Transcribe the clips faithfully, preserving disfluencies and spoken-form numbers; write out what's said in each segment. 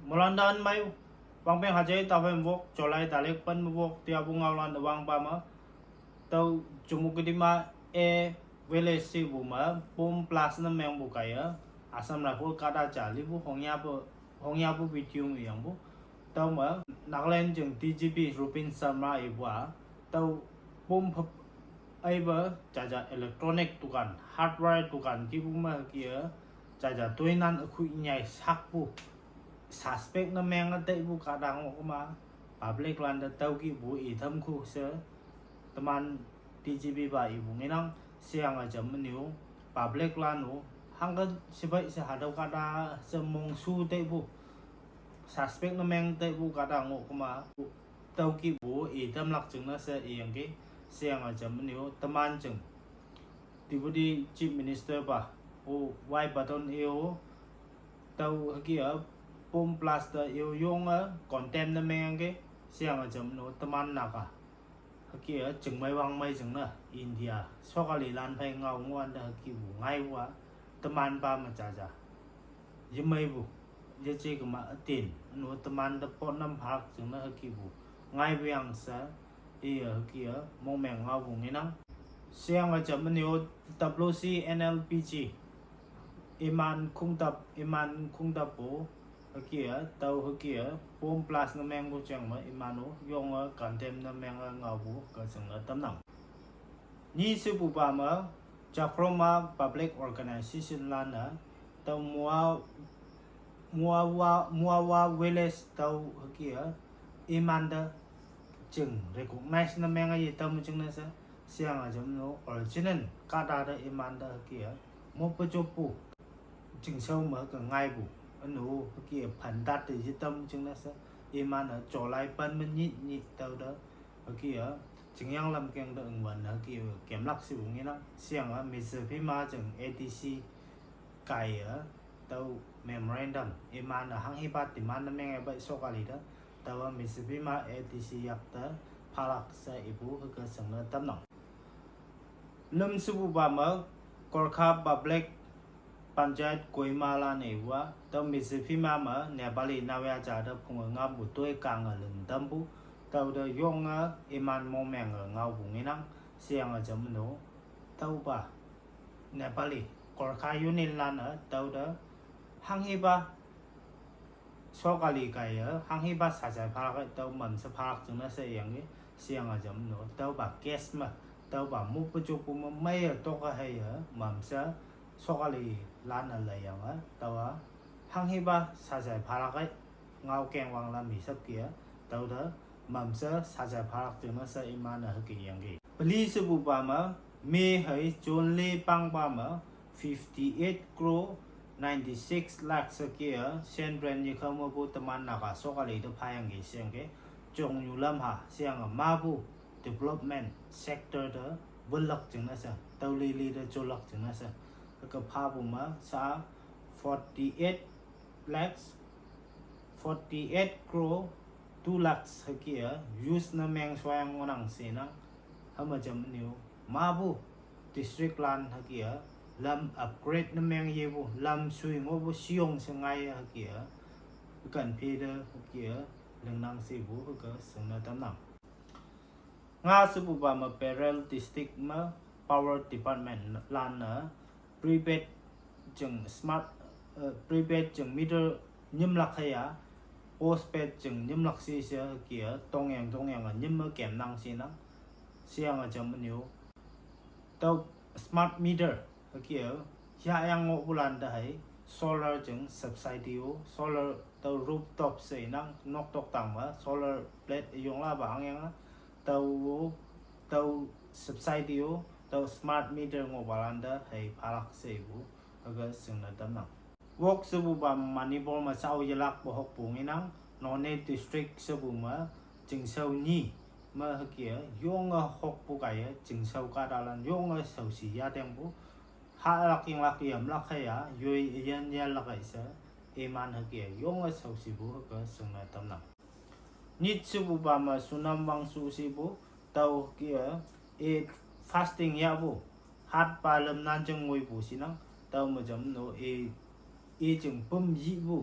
Moilan dan mai, wangpeng hajai tapen wok, July tarik pen wok, tia bu ngaolan wang pa ma. Tau Chumukedima e village si bu ma, bomb blast na meng bu kaya. Assam Rifle kada jali bu, hongya bu, hongya bu video mi yang bu. Tau ma, Nagaland jeng D G P Rupin Sharma i bu a. Tau bomb phap, ai ba, jaja electronic dukan, hardware dukan, ki bu ma kia, jaja tuinan akhui nyai sak bu. Suspect na meng a dai bu kadang wak ma, public lan da tau ki bu i tham khu se, teman T G B ba i bu nginang, siang a jam meniu, public lan u, hang ka sibai se hadau kada se mong su dai bu, suspect na meng dai bu kadang wak ma, tau ki bu i tham lak jeng na se i yang ki, siang a jam meniu, teman jeng. Deputy Chief Minister ba, o Y Patton e o, tau haki a, bomb blast da e o yong a, condemn na meng ke, siang a jam no, teman naka. Haki a, jeng mai wang mai jeng na, India, sokali lan phai ngau nguan da haki bu, ngai wa, teman ba ma jaja. Ye mai bu, ye che kama atin, no teman da pot nam hak jeng na haki bu, ngai bu yang sa, e a haki a, mong meng ngau bu nginang. Siang a jam meniu W C N L P G. Iman khung tap, iman khung tap bu. Haki a, tau haki a, bomb blast na meng bu cheng ma, iman u, yong a, condemn na meng a ngau bu, ka jeng na tam nang. Ni su bu ba ma, Jakroma Public Organization lan a, tau mua, mua wa, mua wa village tau haki a, iman da, jeng recognize na meng a ye tam jeng na sa, siang a jam no, original, kada da iman da haki a, mo pa jo pu, jeng sau ma ka ngai bu, anu, haki a, phan dat da ye tam jeng na sa, iman a, July pan ma nyi, nyi tau da, haki a, jeng yang lam keng da eng wan, haki a, kem lak si bu nginang, siang a, Mister Phima jeng A D C, kai a, tau memorandum, iman a hang hi ba demand na meng a ba sokali da, tau a Mister Phima A D C yak da, phalak sa i bu, haka sang na tam nang. Lum su bu ba ma, Gorkha Public Panchayat Kohima lan e wa, tau Mister Phima ma, Nepali na wa ja da phung a ngam bu toi kang a lum dam bu, tau da yong a, iman mong meng a ngau bu nginang, siang a jam no, tau ba. Nepali, Gorkha Union lan a, tau da, hang hi ba, sokali kai a, hang hi ba sa jai phalak a, tau mam sa phalak jeng na sa yang e, siang a jam no, tau ba case ma, tau ba mu pa jo pu ma, mai a tok a hai a, mam sa, sokali lan a la yang a, tau a, hang hi ba sa jai phalak a, ngau keng wang lam hi sap kia, tau da, mam sa, sa jai phalak jeng na sa iman a haki yang ki. Pali su bu ba ma, May hai June le pang ba ma, fifty eight crore ninety six lakh sa kia, Central ni khau ma bu teman naka sokali da phayang ki siang ke, jong yu lam ha, siang a ma bu, development sector da, bulak jeng na sa, tau li li da jolak jeng na sa, ka pha bu ma, sa, forty eight lakhs, forty eight crore two lakhs haki a, use na meng suayang ngonang se nang, hama jam niu, ma bu, district lan haki a, lam upgrade na meng ye bu, lam sui ngo bu, siong se ngai haki a, kan phe da haki a, leng nang se bu, haka sang na tam nang. Nga su bu ba ma Pereira district ma power department lan na prepaid jeng smart, eh, prepaid jeng meter nyim lak hai a, postpaid jeng nyim lak si sia kia, tong yang tong yang a nyim ma kem nang si nang, siang a jam niu. Tau smart meter, haki a, ya yang ngo bu lan da hai, solar jeng subsidy u, solar tau rooftop se nang, nok tok tang ma, solar plate yong la ba ang yang a, tau, tau subsidy u, tau smart meter ngo ba lan da hai, phalak se bu, haka sang na tam nang. Wok su bu ba Manipur ma sau ye lak bu hok bu nginang, Noney district su bu ma, jeng sau ni, ma haki a, yong a hok bu kai a, jeng sau ka da lan, yong a sau si ya teng bu, ha lak yang lak yam lak hai a, yoi yan yan lak hai sa, iman haki a, yong a sau si bu, haka sang na tam nang. Nit su bu ba ma Sonam Wangchuk si bu, tau kia, e fasting ya bu, hat pa lam nan jeng ngoi bu si nang, tau ma jam no e, e jeng pum yi bu,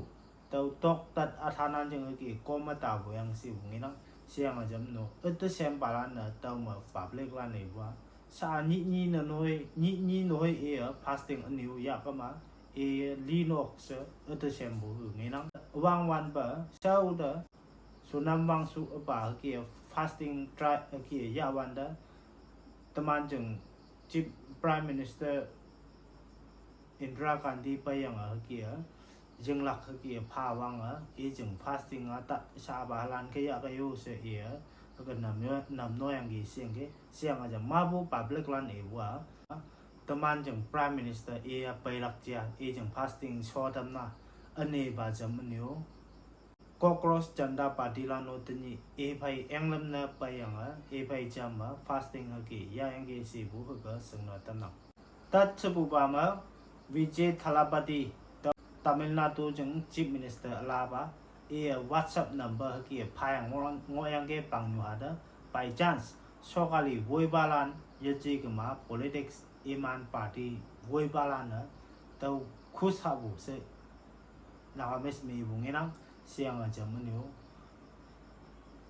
Tüo tok tat ütanan jing hüke kome tapu yang shepu ngenang. Sheyange jam no, üte shempalan-e tüome public lan-e wa. Sha-a nyih nyi ne noi, nyih nyi noi iye fasting ünyu yahkema, iye linok she üte shempu ngenang. Wangwanpa, shao te, Sonam Wangchuk üpa hüke fasting dry hüke yahwante, teman jing Chief Prime Minister Indira Gandhi peiyange hüke, yinglak hüke pha wange, i jing fasting-a ta shapa lan ke yahke yo she iye, hüke nam yo, nam noyangki sheyangki, sheyange jam mapu public lan-e wa. Teman jing Prime Minister iye peilak ja, i jing fasting sho tamna, ünepa jam ünyu. Cockroach Janta Party lan-o tenyih iphei englüm ne peiyange, iphei jam me fasting hüke yahyangki shepu hüke shingne tamnang. Tat shepupa me, Vijay Thalapathy, Ta-, Tamil Nadu jing Chief Minister ülapa, iye WhatsApp number hüke phayang ngoh-, ngohyangki pangnyuha te, by chance, sokali woipalan, yeje kema politics, iman party woipalan-e, tüo khus hapu she, Nagamese me ipu ngenang, sheyange jam ünyu.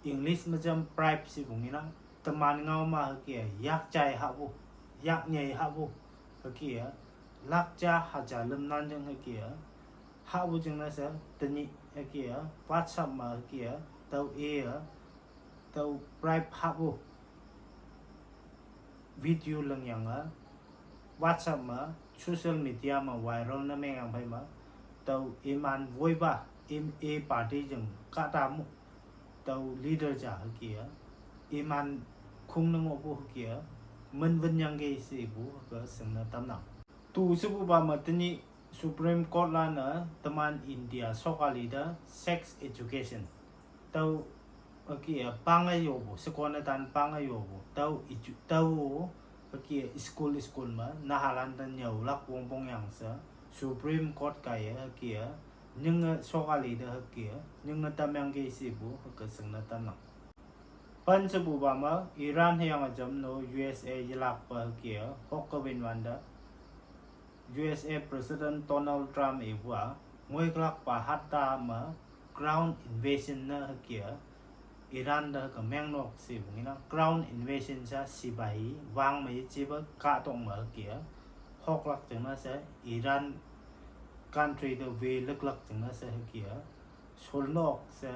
English me jam bribe shepu ngenang, teman ngao ma hüke, yakjai hapu, yaknyei hapu, hüke, lak ja haja lümnan jing hüke, hapu jingne she, tenyih hüke, WhatsApp me hüke, tüo iye, tüo bribe hapu video lingyange, WhatsApp me, social media me viral ne mengyang phei me, tüo iman woipa, im, i party jing kahta mu, tüo leader ja hüke, iman khong ne ngohpu hüke, min winyangki shepu hüke shingne tamnang. Tu shepupa me tenyih Supreme Court lan-e teman India sokali te sex education, tüo hüke pange yopu, shekonne tan pange yopu, tüo edu-, tüo hüke school, school me nahalan te nyüolak wongpong yang she, Supreme Court kaiye hüke, nyinge sokali te hüke, nyinge tamyangki shepu hüke shingne tamnang. Pen shepupa me, Iran hüyange jam no U S A yelakpa hüke, hokke winwante, U S A President Donald Trump ipu-a, ngoikülakpa hatta me ground invasion ne hüke, Iran te hüke mengnok shepu ngenang. Ground invasion sha sipahi wang me yejepa kahtok me hüke, hoklak jingne she Iran country te we lüklak jingne she hüke, sholnok she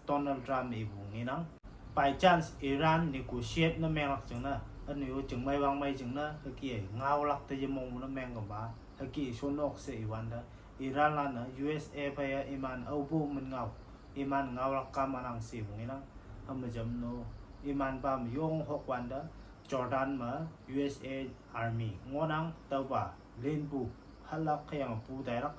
Donald Trump ipu ngenang. By chance Iran negotiate ne menglak jingne, ünyu jingmei wangmei jingne hüke ngaolak te yemongpu ne mengkema, hüke sholnok she iwante, Iran lan-e U S A phei-a iman aopu min ngao, iman ngaolak kamanang shepu ngenang. Hüme jam no, imanpa me yong hokwante, Jordan me U S A army ngohnang, tüopa linpu, halak hüyange pu tailak,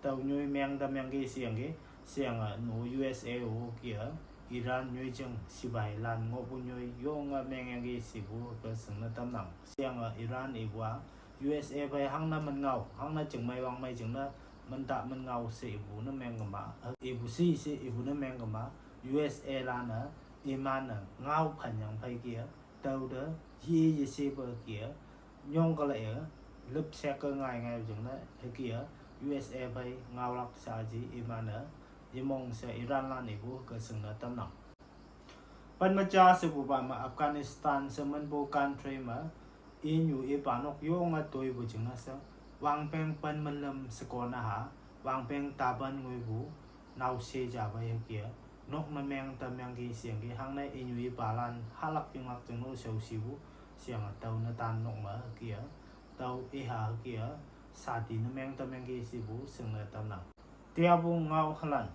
tüo nyoi meng tamyangki sheyangki, sheyange no U S A-o ke-a, Iran nyoi jing sipahilan ngohpu nyoi yonge mengyangki shepu hüke shingne tamnang. Sheyange Iran ipu-a, U S A phei hangne min ngao, hangne jingmei wangmei jingne, min ta min ngao she ipu ne mengkema, ipu shi she ipu ne mengkema, U S A lan-e, iman-e ngao phanyang phei ke-a, tüote, ye yeshepe ke-a, nyongkele-e, lüpsheke ngai ngai jingne, hüke-a, U S A phei ngaolak shaji iman-e, yemong she Iran lan ipu hüke shingne tamnang. Pen me ja shepupa me Afghanistan she minpu country me, inyu ipa nok yonge toipu jingne she, wangpeng pen me lüm shekon-a ha, wangpeng tapan ngoipu, naoshe ja pei hüke-a, nok ne meng tamyangki sheyangki hangne inyu ipalan halak yinglak jingno shaoshipu, sheyange tüo netan nok me hüke-a, tüo iha hüke-a, shadi ne meng tamyangki shepu shingne tamnang. Teapu ngao halan,